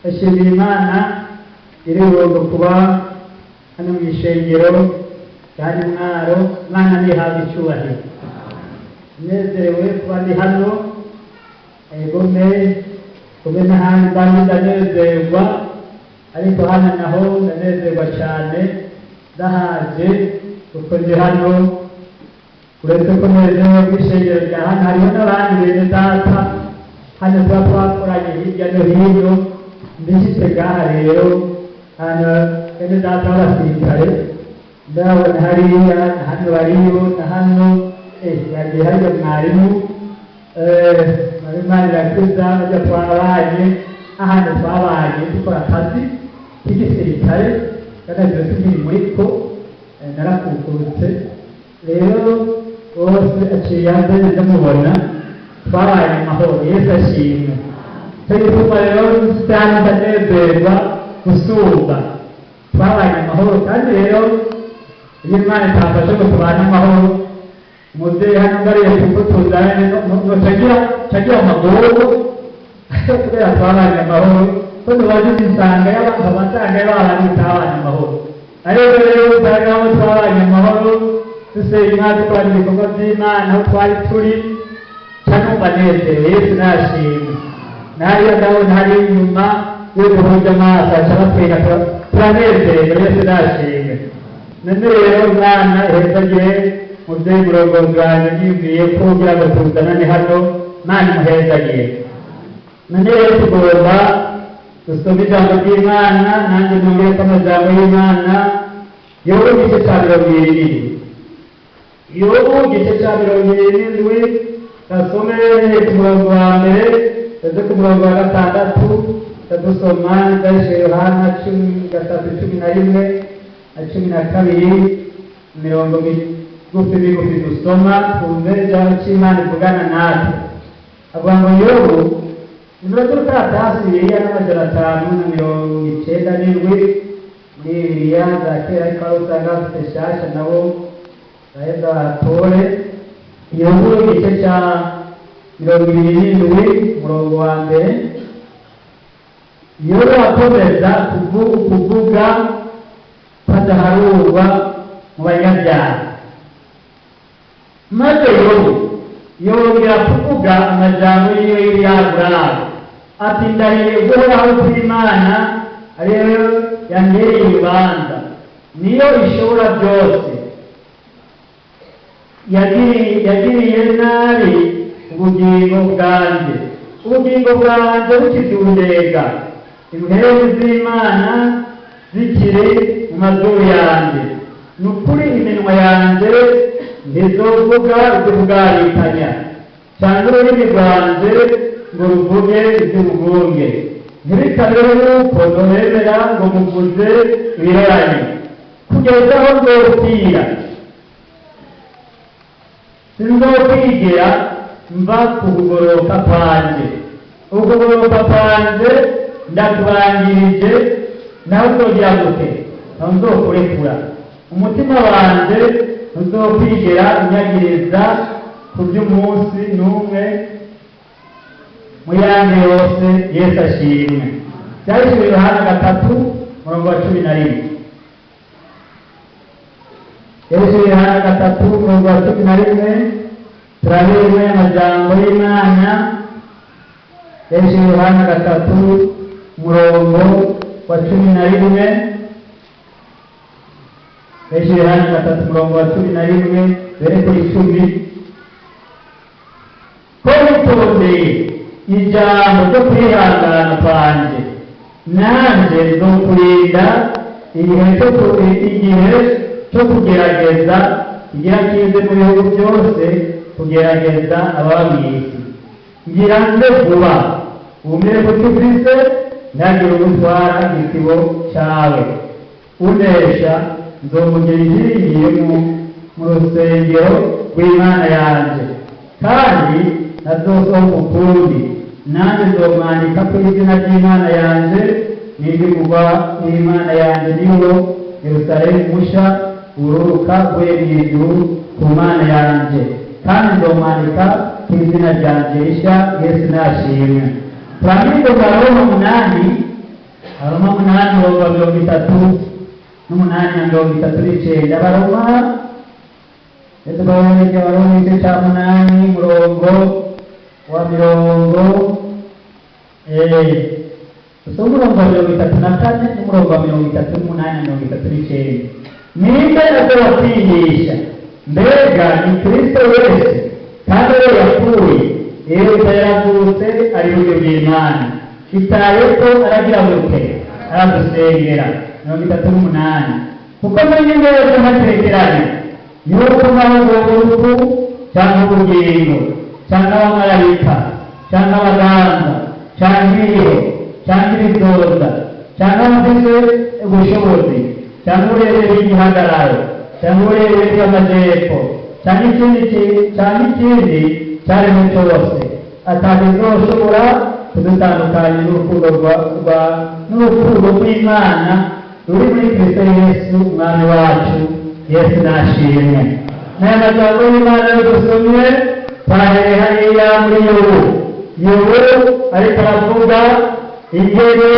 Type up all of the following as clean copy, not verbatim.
Ndashimira Imana iri kuba hano mu ishengero kandi Mwaro. Imana ntihabwa icyubahiro. Nezerewe kuba ndi hano, egome kube n'ahandi mbandi ndanezerwa, ariko hano naho ndanezerwa cyane ndahaje kuko ndi hano. Uretse ko nezerewe kw'ishengero rya hano, hariho n'abandi bene data hano tuba twakoranye hirya no hino. Ndishyitse ngaha rero hano bene data b'abasirikare ndabona hariya na hano bariyo na hano yagiye hariya mwarimu Imana irakiza bajya twabanye ahantu twabanye dukora akazi k'igisirikare kandi tukiri muri ko narakukurutse rero bose aciye hanze ndamubona twabanye amahoro. Yesu ashimwe. Cyo gituma rero cyane ndanezerwa gusumba twabanye amahoro. Kandi rero iyo Imana itafashe ngo tubane amahoro, umubyeyi hano ngariye kuko tuzanye cagira amagogo, ariko kubera twabanye amahoro ko tubaje isanga y'abantu abasanga y'abantu bitabanye amahoro. Ariko rero usanga aho twabanye amahoro dusenga dukora ibikorwa by'Imana aho twari turi, canumva nezerewe. Yesu nashimwe. Nariyo ndabona hari inyuma iyo duhuje amaso aca batwika turanezerewe. Yesu nashimwe. None rero Imana ihezagire mubyeyi murongozi wanjye yiyumviye ko kugira ngo tuzanane hano. Imana imuhezagire. None rero tugomba dusome ijambo ry'Imana, nanjye nongere ko amajambo y'Imana. Yobu igice cya 27, Yobu igice cya 27, gasome ku murongo wa mbere ndetse ku murongo wa gatandatu. Dusoma Ibyanditswe Yohana 13, 11 na 12, imirongo migufi migufi dusoma twumve ijambo cy'Imana ivugana natwe. Avuga ngo Yobu nimero z'urukaratasi 597 muri Bibiliya za kera, ariko aho usanga bafite nshyashya nabo baheza bahatore. Yobu igice cya 27, umurongo wa mbere. Yobu akomeza kuvuga ko adaharurwa mu banyabyaha. Maze Yobu yongera kuvuga amajambo yiwe y'ibiyagurabo ati: "Ndahiye Uhoraho kw'Imana ariyo yangereye urubanza, niyo ishobora byose, yagiriye nabi ubugingo bwanjye, ubugingo bwanjye bukidundega, impwemu z'Imana zikiri mu mazuru yanjye. Ni ukuri iminwa yanjye ntizovuga iby'ubwarikanya, cyangwa ururimi rwanjye ngo ruvuge iby'ubugunge. Ntibikabeho yuko nobemera ngo muvuze ibiroranye kugeza aho nzopfira. Sinzokwigera mva ku kugororoka kwanjye. Ukugororoka kwanjye ndakubangirije, nawe uzogira gute? Nawe nzokurekura. Umutima wanjye ntuzokwigera unyagiriza ku by'umunsi n'umwe mu yanjye yose." Yesu ashimwe. Byanditswe Yohana 3, umurongo wa 11. Yesu Yohana 3, umurongo wa 11, turabirwe amajambo y'Imana. Yesu Yohana 3, umurongo wa 11. Yesu Yohana 3, umurongo wa 11 mbere kuri 10. Ko witondeye ijambo ryo kwihangana kwanjye, nanjye nzokurinda igihe cyo kugerageza kigira kize mu bihugu byose kugerageza ababa mu isi. Ngira nze vuba. Wumire ko ufise, ntagire ugutwara igisibo cyawe. Unesha nzomugira inkingi mu rusengero rw'Imana yanjye, kandi ntazosohoka ukundi. Nanjye nzomwandika ku izina ry'Imana yanjye n'iry'umurwa w'Imana yanjye, niwo Yerusalemu musha ururuka uvuye mu ijuru ku Mana yanjye, kandi nzomwandika ku izina ryanjye rishya." Yesu nashimwe. Turangirize bwa Roma 8. Abaroma 8 umurongo wa 38 na 39. Abaroma, Pawulo Abaroma igice cya 8 umurongo wa mirongo usome umurongo wa 34 n'umurongo wa 38 na 39. Ninde azobatinyisha? Mbega ni Kristo Yesu? Kandi we yapfuye, yewe yaravutse, ari iburyo bw'Imana, itaye ko aragira gute? Aradusengera. 38. Kuko menye neza ntatekeranya yuko naho ubwo urupfu cyangwa ubugingo cyangwa abamarayika cyangwa abaganza cyangwa ibihe cyangwa ibizoza cyangwa abafite ubushobozi cyangwa uburebure bw'igihagararo cyangwa uburebure bw'amajyepfo cyangwa ikindi cyangwa ikindi cyaremwe cyose atakizoshobora kudutandukanya n'urukundo n'urukundo rw'Imana ruri muri Kristo Yesu Umwami wacu. Yesu nashimwe. N'aya magambo y'Imana yo dusomye, twahereye hariya muri Yobu. Yobu ariko aravuga ingene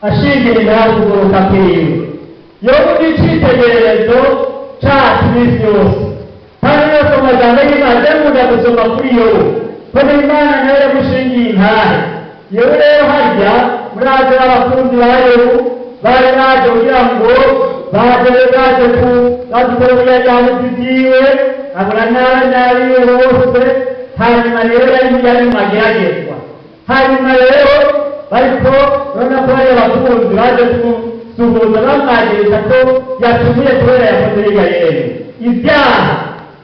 ashingira kuguruka kwiwe. Yobu ni icyitegererezo cyacu iminsi yose, kandi yose amagambo y'Imana ndakunda gusoma kuri Yobu, kuko Imana nayo yamushingiye intahe. Yobu rero harya muraje abakunzi ba Yobu bari baje kugira ngo baje baje ku badukorera yabuze ibyiwe, abura nabi n'abiwe bose. Hanyuma rero yari yari mu mageragezwa. Hanyuma rero bariko urabona ko bari abakunzi baje kumusuhuza, bamwagiriza ko yacumuye kubera yakoze hirya yewe ibyaha.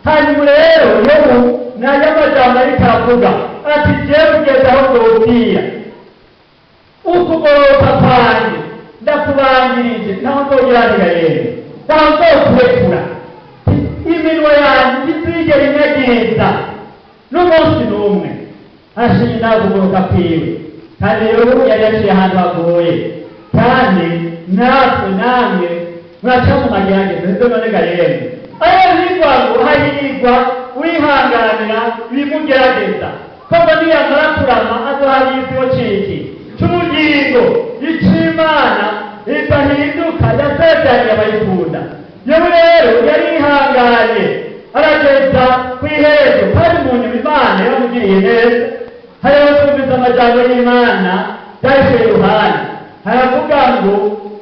Hanyuma rero Yobu nayo amajambo ariko aravuga ati: "Jewe kugeza aho nzopfira, ukugororoka kwanjye ndakubangirije, naho nzogiranira yewe, naho nzokurekura, iminwa yanjye ntizigera inyegeza n'umunsi n'umwe." Arashimye nawe kugoroka kwiwe. Kandi rero yari yaciye ahantu hagoye, kandi natwe namwe muraca mu magerageza, nibyo. None ga yemwe, ayo bigwa ngo hahirwa wihanganira ibimugerageza, koko niyamara kurama azohabwa igisibo ciki c'ubugingo ic'Imana idahinduka yasezeraniye abayikunda. Yewe rero yari yihanganye arageza ku iherezo, kandi mu nyuma Imana yaramugiriye neza. Hariho twumvise amajambo y'Imana yahise Yohana haravuga ngo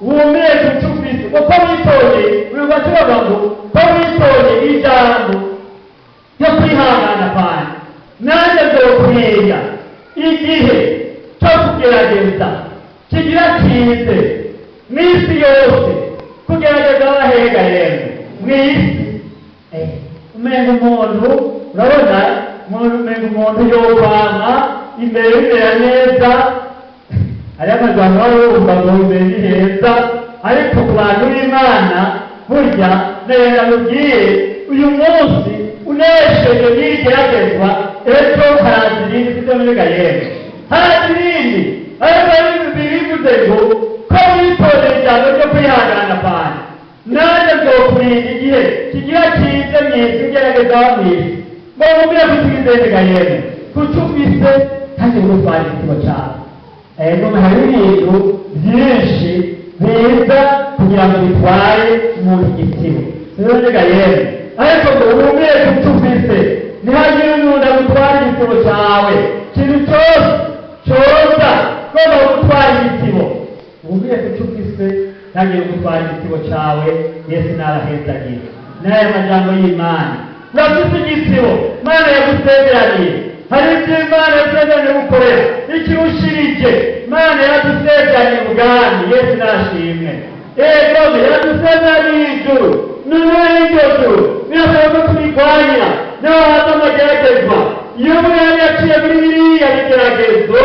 wumire ku cyo ufise, kuko witoye. Uyu bavuga ngo ko witoye ijambo ryo kwihangana kwanjye, nanjye nzokwiga igihe cyo kugerageza kigira kize mu isi yose. Kugerageza abahega yemwe mu isi, umenga umuntu, urabona umenga umuntu yokwama imbere bimera neza. Hariho amajambo waba wumva ngo imbere ni heza, ariko ku bantu b'Imana burya ndagenda mubwire: uyu munsi unesheje n'igeragezwa, ejo haraza irindi. Sibyo mbega yemwe? Haraza irindi. Ariko bivuze ngo ko witondera ijambo ryo kwihangana kwanjye, nanjye nzokurinda igihe kigira kize mu isi, ugerageza mu isi, ngo wumvire kutigizendega yemwe kuco ufise kandi gutwara igisibo cyawe. Ego, hari ibintu byinshi biza kugira ngo bitware umuntu igisibo, sibyo mbega yemwe? Ariko ngo wumvire kuco ufise, ntihagire umuntu agutwara igisibo cyawe. Ikintu cyose cyoza gomba gutwara igisibo, wumvire kuco ufise, ntihagire gutwara igisibo cyawe. Yesu nabahezagire n'aya majambo y'Imana. Urafise igisibo Imana yagusezeraniye, hari ibyo Imana yasezeraniye gukorera ikirushirije. Imana yaradusezeraniye ubwami. Yesu nashimwe. Ego, yaradusezeraniye ijuru. Noneho iryo juru birasaba ko tubirwanya naho haza amageragezwa. Iyo umwami yaciye muri biriya bigeragezo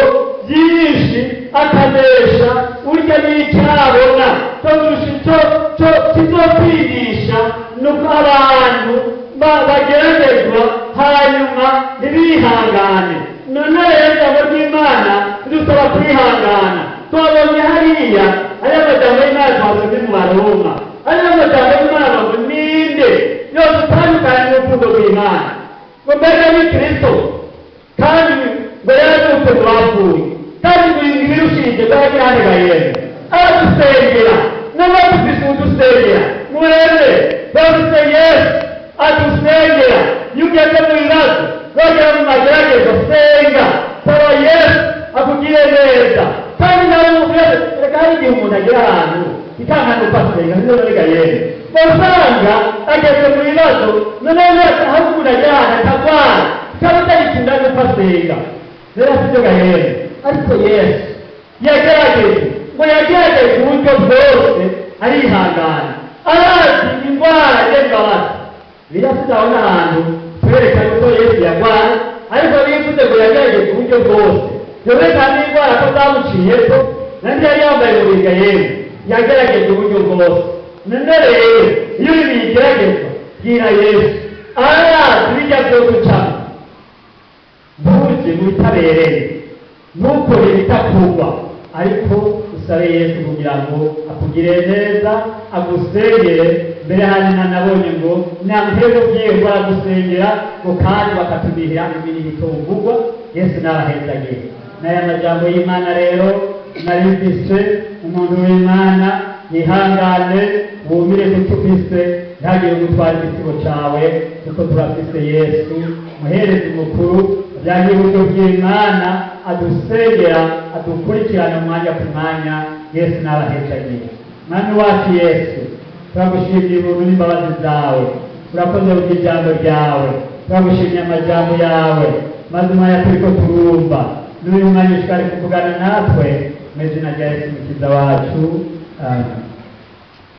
byinshi akanesha, urya n'icyabona cyo cyo kizokwigisha nuko abantu bageragezwa hanyuma ntibihangane. None rero ijambo ry'Imana ridusaba kwihangana. Twabonye hariya ariyo amajambo y'Imana twasomye mu Baroma, ariyo amajambo y'Imana ngo ninde yose utandukanye n'urukundo rw'Imana? Ngo mbega ni Kristo? Kandi ngo yarazutse mu bapfuye, kandi Aragira hano yemwe, aradusengera. Noneho dufise udusengera murebe, bafise Yesu adusengera. Iyo ugeze mu bibazo, wagera mu mageragezo, senga, saba Yesu akugire neza. Kandi nawe mubwire, reka hari igihe umuntu agera ahantu ikangana ukasenga nibyo rega yemwe, usanga ageze mu bibazo. Noneho aho umuntu agera ahantu akagwara, kaba utagikunda nuko asenga, rero sibyo ga yemwe. Ariko Yesu yagerageje, ngo yagerageje uburyo bwose, arihangana, arazi indwara y'imbabazi. Birasitaho n'ahantu twereka yuko Yesu yarwaye, ariko bivuze ngo yagerageje uburyo bwose, yerekana n'indwara ko zamuciyeko, nandi yari yambaye uburinga. Yewe, yagerageje uburyo bwose. None rero iyo uri bigeragezwa, bwira Yesu, arazi bijya byo gucamo. Ntuje mu bitabereye, ntukore ibitakugwa, ariko usabe Yesu kugira ngo akugire neza, agusengere. Mbere hanyuma nabonye ngo nta ugiye ngo aragusengera ngo kandi bakatumihira imirimo ituvugwa. Yesu n'abahezagiye n'aya majambo y'Imana. Rero narifise umuntu w'Imana yihangane, wumire kuco ufise, ntagire gutwara igisibo cawe, kuko turafise Yesu muherezi mukuru byagiye uburyo bw'Imana, adusengera, adukurikirana umwanya ku mwanya. Yesu n'abahezagiye. Mwami wacu Yesu, turagushimiye ubuntu n'imbabazi zawe. Turakoze kubw'ijambo ryawe, turagushimiye amajambo yawe maze umwanya turiko turumva n'uyu mwanya ushikari kuvugana natwe, mu izina rya Yesu Mukiza wacu, amen.